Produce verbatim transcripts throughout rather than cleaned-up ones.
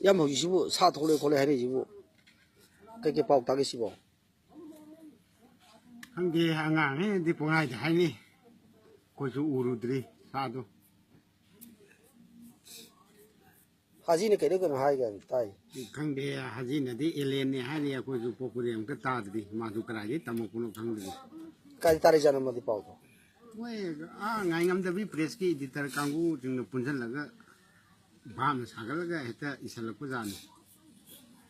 ꯏꯌꯥꯝꯕ, ꯍꯧꯖꯤꯛꯁꯤꯕꯨ ꯁꯥ ꯊꯣꯛꯂꯛꯑꯦ ꯈꯣꯠꯂꯦ ꯍꯥꯏꯅꯩꯁꯤꯕꯨ ꯀꯩꯀꯩ ꯄꯥꯎ ꯇꯥꯒꯦ ꯁꯤꯕꯣ? ꯈꯪꯗꯦ, ꯑꯉꯥꯡꯉꯩꯅꯗꯤ ꯄꯪꯍꯥꯏꯗ ꯍꯥꯏꯅꯩ, ꯑꯩꯈꯣꯏꯁꯨ ꯎꯔꯨꯗ꯭ꯔꯤ ꯁꯥꯗꯣ꯫ ꯍꯥꯖꯤꯅ ꯀꯩꯅꯣ ꯀꯩꯅꯣ ꯍꯥꯏꯒ ꯇꯥꯏ꯫ ꯈꯪꯗꯦ, ꯍꯥꯖꯤꯅꯗꯤ ꯑꯦꯂꯦꯟꯅꯦ ꯍꯥꯏꯔꯤ, ꯑꯩꯈꯣꯏꯁꯨ ꯄꯣꯛꯄꯗꯤ ꯑꯃꯨꯛꯇ ꯇꯥꯗ꯭ꯔꯤ, ꯃꯥꯁꯨ ꯀꯗꯥꯏꯗꯒꯤ ꯇꯝꯃꯛꯄꯅꯣ ꯈꯪꯗ꯭ꯔꯤ꯫ ꯀꯥꯏꯗ ꯇꯥꯔꯤꯖꯥꯠꯅꯣ ꯃꯗꯤ ꯄꯥꯎꯗꯣ? ꯃꯣꯏ ꯑꯥ ꯉꯥꯏꯉꯝꯗꯕꯤ ꯄ꯭ꯔꯦꯁꯀꯤ ꯏꯗꯤꯇꯔ ꯀꯥꯡꯕꯨꯁꯤꯡꯅ ꯄꯨꯟꯁꯤꯜꯂꯒ ꯚꯥꯞꯅ ꯁꯥꯒꯠꯂꯒ ꯍꯦꯛꯇ ꯏꯁꯜꯂꯛꯄꯖꯥꯠꯅꯤ꯫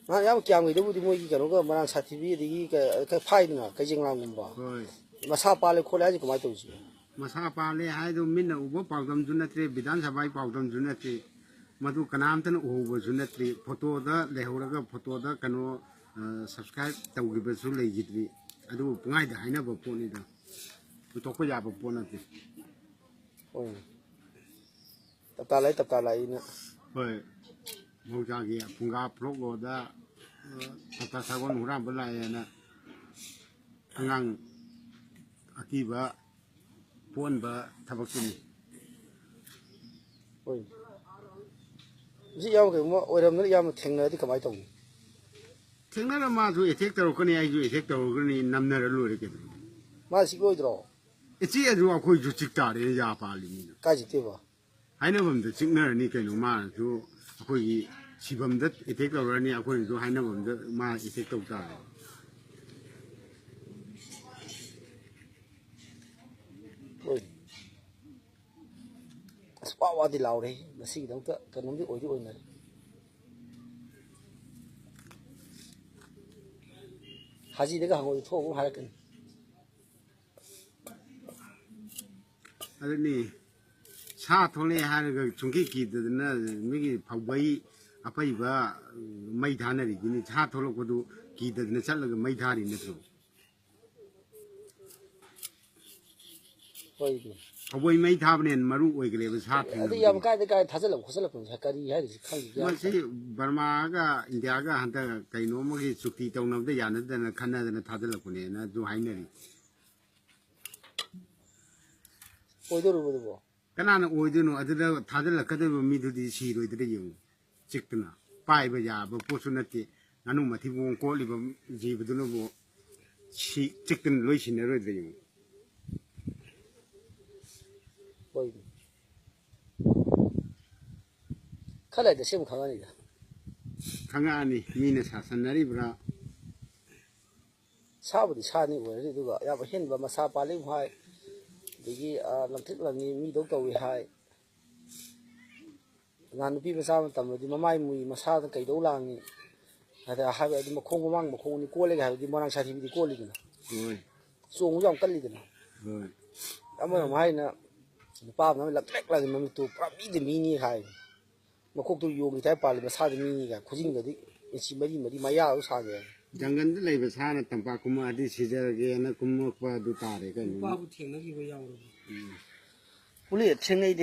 ꯅꯍꯥꯟ ꯌꯥꯝ ꯀꯌꯥꯝꯒꯩꯗꯕꯨꯗꯤ ꯃꯣꯏꯒꯤ ꯀꯩꯅꯣꯒ ꯃꯔꯥꯡ ꯁꯥꯊꯤꯕꯤ ꯑꯗꯒꯤ ꯀ-, ꯈꯔ ꯐꯥꯏꯗꯅ ꯀꯩꯖꯦꯡꯂꯥꯡꯒꯨꯝꯕ꯫ ꯍꯣꯏ꯫ ꯃꯁꯥ ꯄꯥꯜꯂꯦ ꯈꯣꯠꯂꯦ ꯍꯥꯏꯁꯦ ꯀꯃꯥꯏꯅ ꯇꯧꯔꯤꯁꯤꯅꯣ? ꯃꯁꯥ ꯄꯥꯜꯂꯦ ꯍꯥꯏꯗꯣ ꯃꯤꯠꯅ ꯎꯕ ꯄꯥꯎꯗꯝꯁꯨ ꯅꯠꯇ꯭ꯔꯦ, ꯕꯤꯙꯥꯟ ꯁꯚꯥꯒꯤ ꯄꯥꯎꯗꯝꯁꯨ ꯅꯠꯇ꯭ꯔꯦ, ꯃꯗꯨ ꯀꯅꯥꯝꯇꯅ ꯎꯍꯧꯕꯁꯨ ꯅꯠꯇ꯭ꯔꯤ꯫ ꯐꯣꯇꯣꯗ ꯂꯩꯍꯧꯔꯒ ꯐꯣꯇꯣꯗ ꯀꯩꯅꯣ, ꯑ, ꯁꯕꯁꯀ꯭ꯔꯥꯏꯕ ꯇꯧꯈꯤꯕꯁꯨ ꯂꯩꯈꯤꯗ꯭ꯔꯤ꯫ ꯑꯗꯨꯕꯨ ꯄꯨꯡꯍꯥꯏꯗ ꯍꯥꯏꯅꯕ ꯄꯣꯠꯅꯤꯗ, ꯄꯨꯊꯣꯛꯄ ꯌꯥꯕ ꯄꯣꯠ ꯅꯠꯇꯦ꯫ ꯍꯣꯏ꯫ ꯇꯞꯇꯥ ꯂꯥꯛꯏ, ꯇꯞꯇꯥ ꯂꯥꯛꯏꯅ꯫ ꯍꯣꯏ꯫ ꯃꯍꯧꯁꯥꯒꯤ ꯐꯨꯡꯒꯥ ꯐ꯭ꯂꯣꯛꯂꯣꯗ, ꯑ, ꯇꯞꯇꯥ ꯁꯥꯒꯣꯜ ꯍꯨꯔꯥꯟꯕ ꯂꯥꯛꯑꯦꯅ ꯑꯉꯥꯡ ꯑꯀꯤꯕ ꯄꯣꯛꯍꯟꯕ ꯊꯕꯛꯇꯨꯅꯤ꯫ ꯍꯣꯏ꯫ ꯃꯁꯤ ꯌꯥꯝ ꯀꯩꯒꯨꯝꯕ ꯑꯣꯏꯔꯝꯗꯅ ꯌꯥꯝꯅ ꯊꯦꯡꯅꯔꯗꯤ ꯀꯃꯥꯏꯅ ꯇꯧꯅꯤ? ꯊꯦꯡꯅꯔ ꯃꯥꯁꯨ ꯑꯦꯇꯦꯛ ꯇꯧꯔꯛꯀꯅꯤ, ꯑꯩꯁꯨ ꯑꯦꯇꯦꯛ ꯇꯧꯔꯛꯀꯅꯤ, ꯅꯝꯅꯔ ꯂꯣꯏꯔꯦ ꯀꯩꯗꯧꯔꯒꯦ? ꯃꯥ ꯆꯤꯛꯂꯣꯏꯗ꯭ꯔꯣ? ꯏꯆꯦ ꯑꯗꯨ ꯑꯩꯈꯣꯏꯁꯨ ꯆꯤꯛ ꯇꯥꯔꯦ, ꯌꯥ ꯄꯥꯜꯂꯤ ꯃꯤꯅ꯫ ꯀꯥꯏ ꯆꯤꯛꯇꯣꯏꯕ? ꯍꯥꯏꯅꯐꯝꯗ ꯆꯤꯛꯅꯔꯅꯤ ꯀꯩꯅꯣ, ꯃꯥꯅꯁꯨ ꯑꯩꯈꯣꯏꯒꯤ ꯁꯤꯐꯝꯗ ꯑꯦꯇꯦꯛ ꯇꯧꯔꯅꯤ, ꯑꯩꯈꯣꯏꯅꯁꯨ ꯍꯥꯏꯅꯐꯝꯗ ꯃꯥ ꯑꯦꯇꯦꯛ ꯇꯧ ꯇꯥꯔꯦ꯫ ꯍꯣꯏ꯫ ꯑꯁ, ꯋꯥ ꯋꯥꯗꯤ ꯂꯥꯎꯔꯦ꯫ ꯃꯁꯤꯒꯤꯗꯃꯛꯇ ꯀꯩꯅꯣꯝꯗꯤ ꯑꯣꯏꯗꯤ ꯑꯣꯏꯅꯔꯦ꯫ ꯍꯥꯖꯤꯗꯒ ꯍꯪꯉꯣꯏ ꯊꯣꯛꯑꯒ ꯍꯥꯏꯔꯛꯀꯅꯤ꯫ ꯑꯗꯨꯅꯤ, ꯁꯥ ꯊꯣꯛꯂꯛꯑꯦ ꯍꯥꯏꯔꯒ ꯁꯨꯡꯀꯤ ꯀꯤꯗꯗꯅ ꯃꯤꯒꯤ ꯐꯧꯕꯩ ꯑꯄꯩꯕ ꯃꯩ ꯊꯥꯅꯔꯤꯗꯨꯅꯤ꯫ ꯁꯥ ꯊꯣꯛꯂꯛꯄꯗꯨ ꯀꯤꯗꯗꯅ ꯆꯠꯂꯒ ꯃꯩ ꯊꯥꯔꯤ ꯅꯠꯇ꯭ꯔꯣ? ꯍꯣꯏꯅꯦ꯫ ꯐꯧꯕꯩ ꯃꯩ ꯊꯥꯕꯅ ꯍꯦꯟꯅ ꯃꯔꯨ ꯑꯣꯏꯈ꯭ꯔꯦꯕ ꯁꯥ ꯑꯗꯨ ꯊꯦꯡꯅꯕꯗꯒꯤ꯫ ꯌꯥꯝ ꯀꯥꯏꯗ ꯀꯥꯏ ꯊꯥꯖꯤꯜꯂꯛꯄ ꯈꯣꯠꯆꯜꯂꯛꯄꯅꯣ? ꯀꯔꯤ ꯍꯥꯏꯔꯤꯁꯤ ꯈꯪꯗꯦ꯫ ꯃꯁꯤ ꯕꯔꯃꯥꯒ ꯏꯟꯗꯤꯌꯥꯒ ꯍꯟꯗꯛ ꯀꯩꯅꯣ ꯑꯃꯒꯤ ꯆꯨꯛꯇꯤ ꯇꯧꯅꯕꯗ ꯌꯥꯅꯗꯅ ꯈꯟꯅꯗꯅ ꯊꯥꯖꯤꯜꯂꯛꯄꯅꯦꯅ ꯑꯗꯨ ꯍꯥꯏꯅꯔꯤ꯫ ꯑꯣꯏꯗꯣꯔꯤꯕꯣ ꯑꯗꯨꯕꯣ? ꯀꯅꯥꯅ ꯑꯣꯏꯗꯣꯏꯅꯣ? ꯑꯗꯨꯗ ꯊꯥꯖꯤꯜꯂꯛꯀꯗꯧꯔꯤꯕ ꯃꯤꯗꯨꯗꯤ ꯁꯤꯔꯣꯏꯗ꯭ꯔꯥ ꯌꯦꯡꯉꯨ, ꯆꯤꯛꯇꯅ꯫ ꯄꯥꯏꯕ ꯌꯥꯕ ꯄꯣꯠꯁꯨ ꯅꯠꯇꯦ꯫ ꯉꯥꯅꯨ ꯃꯊꯤꯕꯣꯡ ꯀꯣꯠꯂꯤꯕ ꯖꯤꯕꯗꯨꯅꯕꯨ ꯁꯤ ꯆꯤꯛꯇꯅ ꯂꯣꯏ ꯁꯤꯟꯅꯔꯣꯏꯗ꯭ꯔꯥ ꯌꯦꯡꯉꯨ꯫ ꯍꯣꯏ꯫ ꯈꯔ ꯂꯩꯔꯗꯤ ꯑꯁꯦꯡꯕ ꯈꯪꯉꯅꯤꯗ꯫ ꯈꯪꯉꯛꯑꯅꯤ ꯃꯤꯅ ꯁꯥꯁꯟꯅꯔꯤꯕ꯭ꯔꯥ꯫ ꯁꯥꯕꯨꯗꯤ ꯁꯥꯅꯤ ꯑꯣꯏꯔꯅꯤ, ꯑꯗꯨꯒ ꯌꯥꯝ ꯑꯍꯦꯟꯕ ꯃꯁꯥ ꯄꯥꯜꯂꯤ ꯍꯥꯏ, ꯑꯗꯒꯤ, ꯑ, ꯂꯪꯊ꯭ꯔꯤꯛ ꯂꯪꯉꯤ, ꯃꯤꯗꯧ ꯇꯧꯏ ꯍꯥꯏ꯫ ꯑꯉꯥꯡ ꯅꯨꯄꯤ ꯃꯆꯥ ꯃꯇꯝꯗꯗꯤ ꯃꯃꯥꯏ ꯃꯨꯏ, ꯃꯁꯥꯗ ꯀꯩꯗꯧ ꯂꯥꯡꯉꯤ꯫ ꯑꯗ ꯍꯥꯏꯕ ꯑꯗꯨ ꯃꯈꯣꯡ ꯃꯃꯥꯡ ꯃꯈꯣꯡ ꯑꯅꯤ ꯀꯣꯜꯂꯦꯒ ꯍꯥꯏꯕꯗꯤ ꯃꯣꯏꯔꯥꯡ ꯁꯥꯊꯤꯕꯤꯗꯤ ꯀꯣꯜꯂꯤꯗꯅ꯫ ꯍꯣꯏ꯫ ꯆꯣꯡꯕꯁꯨ ꯌꯥꯝ ꯀꯜꯂꯤꯗꯅ꯫ ꯍꯣꯏ꯫ ꯑꯃꯔꯣꯝ ꯍꯥꯏꯅ ꯅꯨꯄꯥ ꯑꯃꯅ ꯂꯪꯇ꯭ꯔꯤꯛ ꯂꯪꯉꯤ, ꯃꯃꯤꯠꯇꯨ ꯄꯨꯔꯥ ꯃꯤꯗꯤ ꯃꯤꯅꯤ ꯍꯥꯏ꯫ ꯃꯈꯣꯛꯇꯨ ꯌꯣꯡꯒꯤ ꯇꯥꯏꯞ ꯄꯥꯜꯂꯤ, ꯃꯁꯥꯗꯤ ꯃꯤꯅꯤ ꯀꯥꯏ, ꯈꯨꯖꯤꯟꯒꯗꯤ ꯏꯟꯆꯤ ꯃꯔꯤ ꯃꯔꯤ ꯃꯌꯥꯗꯨ ꯁꯥꯡꯉꯦ꯫ ꯖꯪꯒꯜꯗ ꯂꯩꯕ ꯁꯥꯅ ꯇꯝꯄꯥꯛ ꯀꯨꯝꯃꯛꯑꯗꯤ ꯁꯤꯖꯔꯒꯦꯅ ꯀꯨꯝꯃꯛꯄ ꯑꯗꯨ ꯇꯥꯔꯦ ꯀꯩꯅꯣ꯫ ꯅꯨꯄꯥꯕꯨ ꯊꯦꯡꯅꯈꯤꯕ ꯌꯥꯎꯔꯕ? ꯄꯨꯂꯤ ꯊꯦꯡꯅꯩꯗꯤ